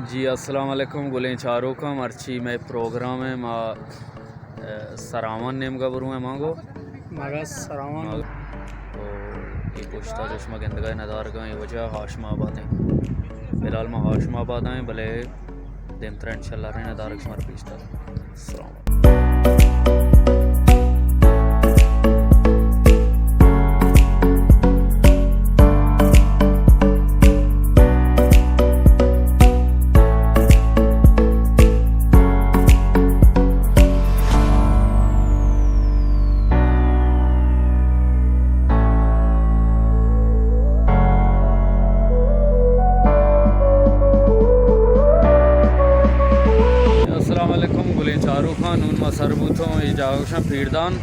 جی، السلام علیکم گلیں چاروکاں، مرچی مئے پروگرام ایں، ما، اے، سراوان نیمگا برو ایں مانگو۔ مگس سراوان۔ مگ-، تو اے پشتا جو شما گندگا ندارگا ایں، اے واجہ ہاشم آباد ایں۔ فی الحال ما ہاشم آباد ایں، بلے دیمترا انشاءاللہ رئیں ندارگ شمارا پیش داریں۔ السلام۔ السلام علیکم گلیں چاروکاں، نون ما سر بوتوں، اے جاگہ گوشاں پیردان،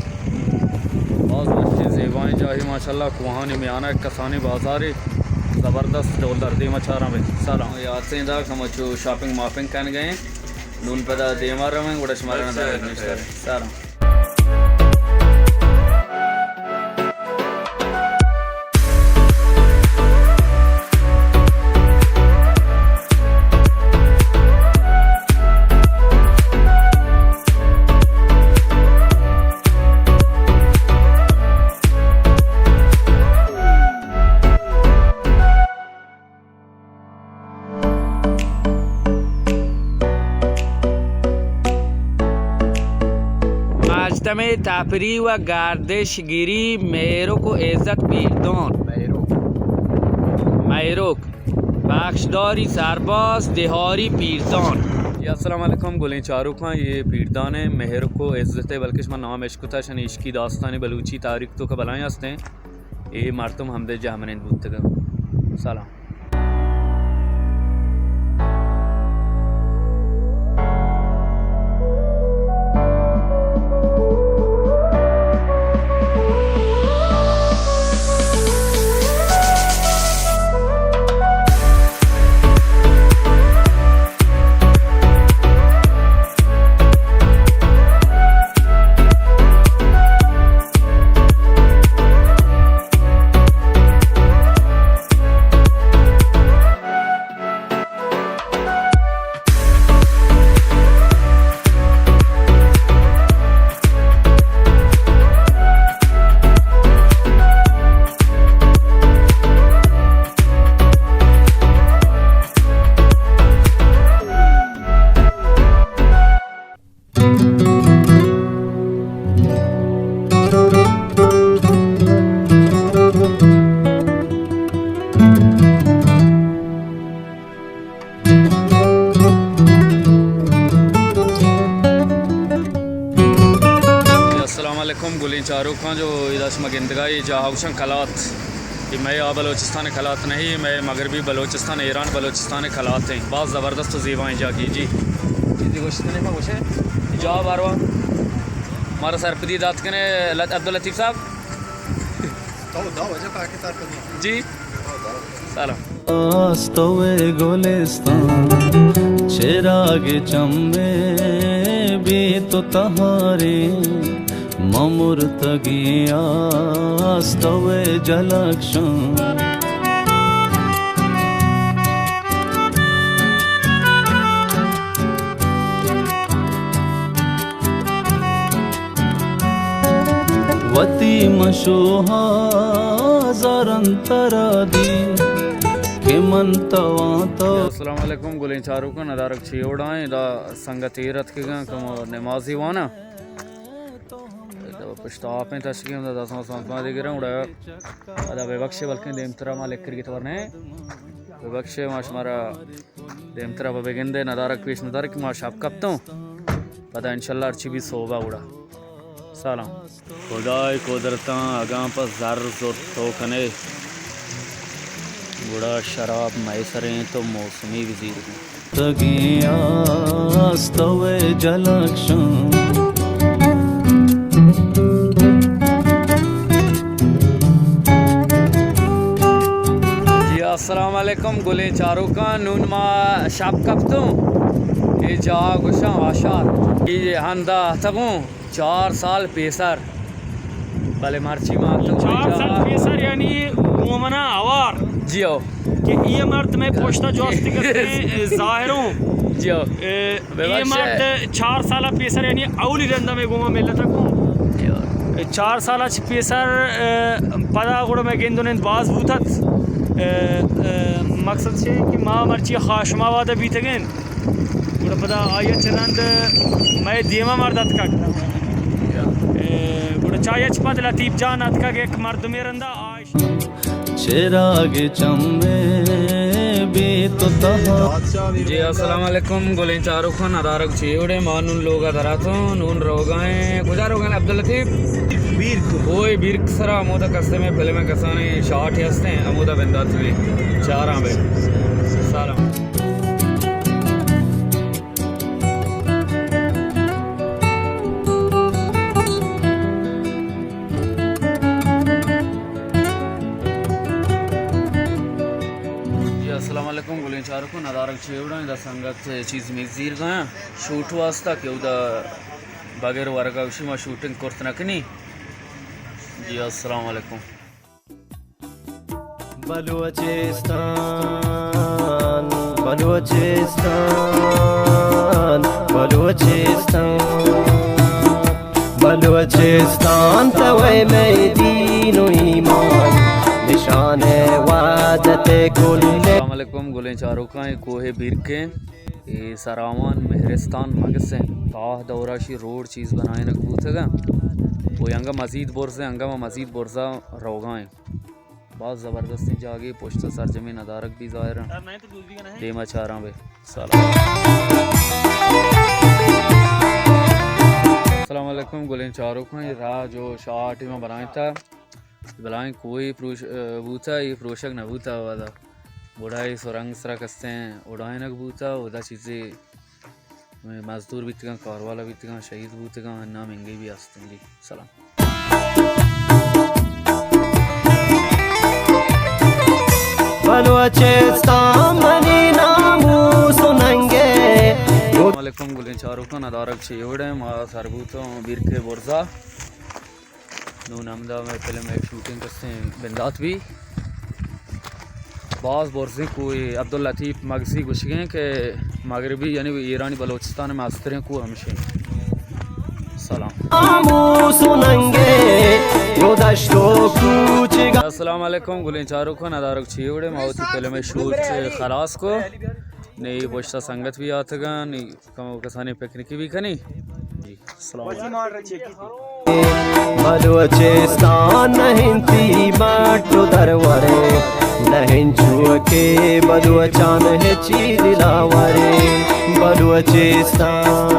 باز وشیں زیبائیں جاہے ماشاءاللہ، کوہانی میانا یک کسانیں بازارے، زبردست ڈولدار۔ دیما چاراں بہ سلام۔ یاتیں دا کمچو شاپنگ ماپنگ کنگا ایں، نون پدا دیما رویں، گڑا شمارا نظر نشتر سلام۔ پنجتمیں تفریح و گردشگری مہرک و عزت پیردان۔ مہرک۔ بخشداری سرباز دہاری پیردان۔ جی السلام علیکم گلیں چاروکاں، اے پیردان ایں، مہرک و عزت ایں، بلکہ شما نام اشکتا، شنی عشقی داستانی بلوچی تاریخ توکا بلائیں ہستیں۔ اے مردم ہمدے جہمنند بوتگاں۔ سلام۔ السلام علیکم گلیں چاروکاں، جو ادا شما گندگا اے جاہ گوشاں کلات، اے مئے آ بلوچستان کلات نہیں، مئے مغربی بلوچستان، ایران بلوچستان کلات ایں۔ باز زبردست و زیبائیں جاگہے جی۔ چیزے گوشت نے ما گوشے؟ جاہ باروا مارا سرپدی دات کنے لط-، عبداللطیف صاحب۔ جی۔ سلام۔ آستوئے گلستان، چراگ چمے بی تو تہاریں، ممرتگیں آستوئے جلکشان۔ وتی مشوہا زارن ترا دی کہ من تواں تو۔ السلام علیکم گلیں چاروکاں، ندارگ چی وڑائیں، ادا سنگت ایر اتکگاں کہ ما نمازی واناں۔ ادا پشت آپیں تشکیں، ادا دستاں سنت ما دیگراں، گڑا ادا ببخشے بلکیں دیمترا ما لکر گیت ورنے۔ ببخشے ما شمارا دیمترا بہ بگندے ندارگ پیش ندارگ کہ ما شپ کپتوں، پدا انشاءاللہ ہرچی بی صوبہ گڑا۔ سلام۔ خدائے قدرتاں اگاں پہ زر زرت تو کنے، گڑا شراب مئے سریں تو موسمی وزیر بی۔ تگیں آستوئے جلکشان۔ جی السلام علیکم گلیں چاروکاں، نون ما شپ کپتوں، اے جاہ گوشاں آشار، اے ہندا اتگوں چار سال پیسر، بلے مرچی ما اتگوں چار سال پیسر یعنی مومنا ہوار۔ جی ہو۔ کہ اے مرد مئے پشتا جوستی کرتے ہیں، ظاہروں۔ جی ہو۔ اے، اے ببخش۔ مرد چار سال پیسر، یعنی اولی رندا مئے گوما ملتا کو۔ جی ہو۔ چار سال چ پیسر، اے، پدا گڑا مئے گندن انت باز بوتت۔ اے، اے، مقصد چے کہ ما مرچی خاشم آباد بیتگیں۔ گڑا پدا آئی ء چہ رند مئے دیما مرد اتکگ۔ اے، گڑا چہ آئی ء چہ پد لطیف جان اتکگ، یک مردمے رندا آ چراگ چمے بے تو تہا۔ جی، السلام علیکم، گلیں چاروکاں، ندارگ چے وڑے؟ ما نون لوگا دراتوں، نون روگائیں، کجا روگائیں عبداللطیف؟ بیرک۔ اوئے بیرک سرا، ہمودا کستے مئے فلم کسانیں شاٹ ہستیں، ہمودا بندات بی۔ چاراں بے۔ سلام۔ جی، السلام علیکم، گلیں چاروکاں، ندارگ چے وڑا؟ ادا سنگت چیز میز زیرگاں شوٹ واسطہ کہ اودا بغیر ورگا گوشی ما شوٹنگ کرت نہ کنی۔ جی، السلام علیکم۔ بلوچستان، بلوچستان، بلوچستان، بلوچستان، تو ئے مئے دین و ایمان، نشان وحدت کل۔ السلام علیکم، گلیں چاروکاں، اے کوہ بیرکیں۔ اے سراوان مہرستان مگسیں، تاہ دورا شی روڈ چیز بنائینگ بوتگاں۔ و انگا مزید برزیں، انگا ما مزید برزا روگائیں۔ باز زبردستیں جاگے، پشت سرجمیں ندارگ بی ظاہراں۔ دیما چاراں بے۔ سلام۔ السلام علیکم، گلیں چاروکاں، اے راہ جو شاہ ٹیما بنائینتا۔ بلاہیں کوہے پروش-، بوتا، اے پروشگ نہ بوتا اودا۔ گڑا اے سرنگ سرا کستیں اڑائینگ بوتا، اودا چیزے مزدور بیتگاں، کاروالا بیتگاں، شہید بوتگاں، نام انگے بھی ہستیں۔ جی، سلام۔ بلوچستان منی ناموس و ننگے۔ السلام علیکم، گلیں چاروکاں، ندارگ چے وڑیں؟ ما سر بوتوں بیرکے برزا۔ نون ہمدا مئے فلم ءِ شوٹنگ کستیں بندات بی۔ باز برزیں کوہے، عبداللطیف مگسی گوشگیں کہ مغربی یعنی ایرانی بلوچستان ءِ مستریں کوہ ہمشیں۔ سلام۔ آموس و ننگے، گدشت و کوچگا۔ السلام علیکم، گلیں چاروکاں، ندارگ چے وڑے؟ ما وتی فلم ءِ شوٹ خلاص کو۔ نی پشتا سنگت بھی آتگاں، نی کمو کسانی پکنکی بھی کنی۔ جی، السلام علیکم۔ بلوچستان نہ انتی مٹ و درورے، نہ انچو کہ بلوچان ہچی دلاورے۔ بلوچستان